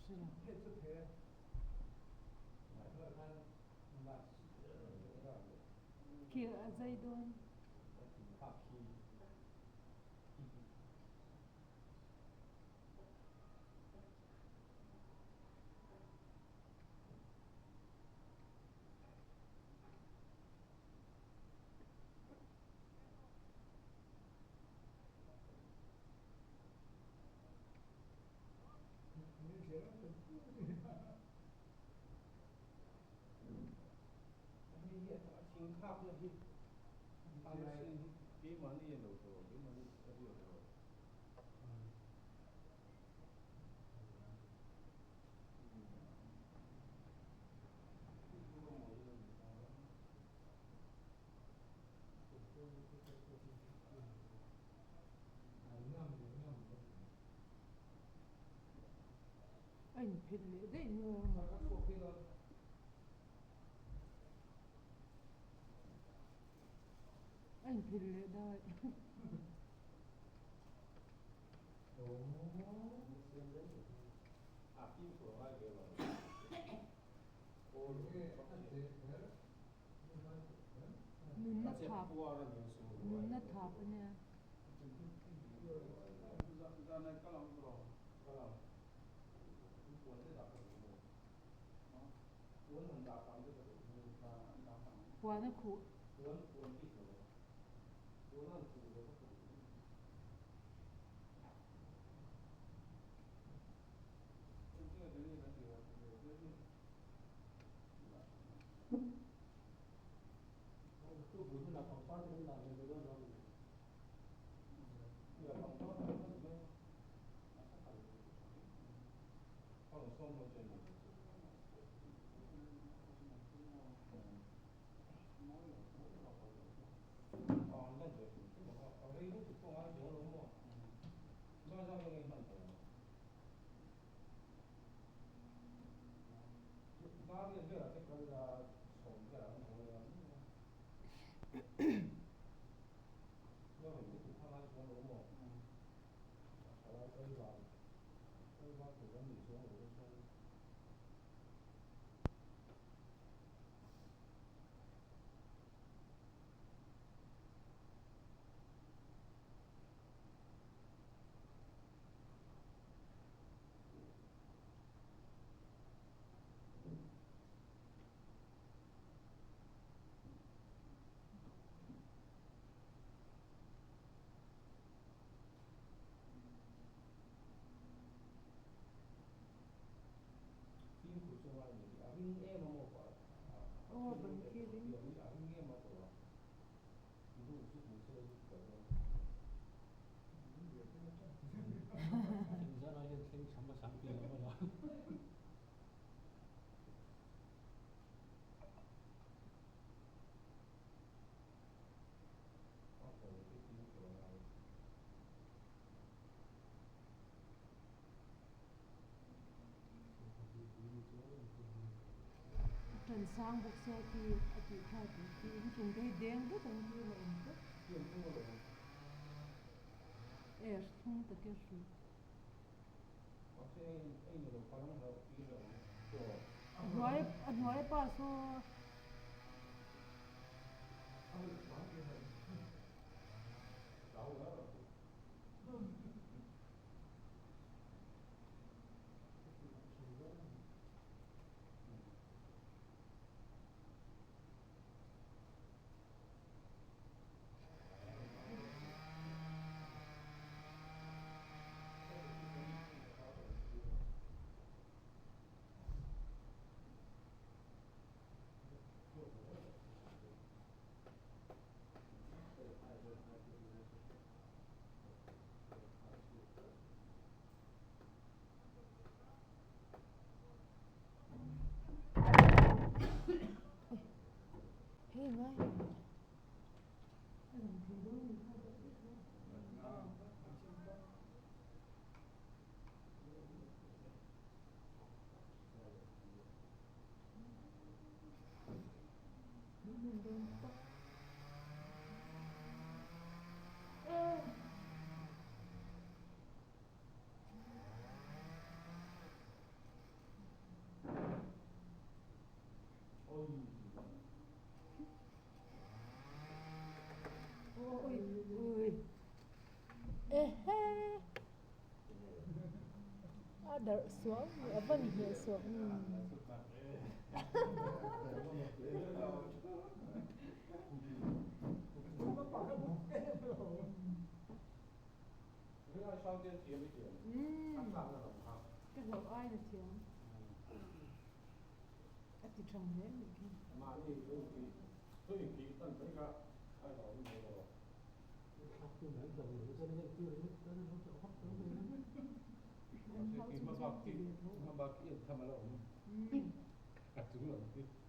Hre lo. Khi a zai dawn. A inphelh leh daih maw? A inphelh leh daih. Nunna thap nunna thap a nia. Puan a khuh. Aw ban khi ring. A ṭan sang bawk sia khi a tih kha tih khi inchung te hi deng vek ang khi la awm vek. Air thlung tak e hruih. A hnuai a hnuai pa saw. Darh suau a van hneh suau. Ka hlauh aiin a thiam. A ti thang hle anih khi. An hau chung chuan ti ve tho.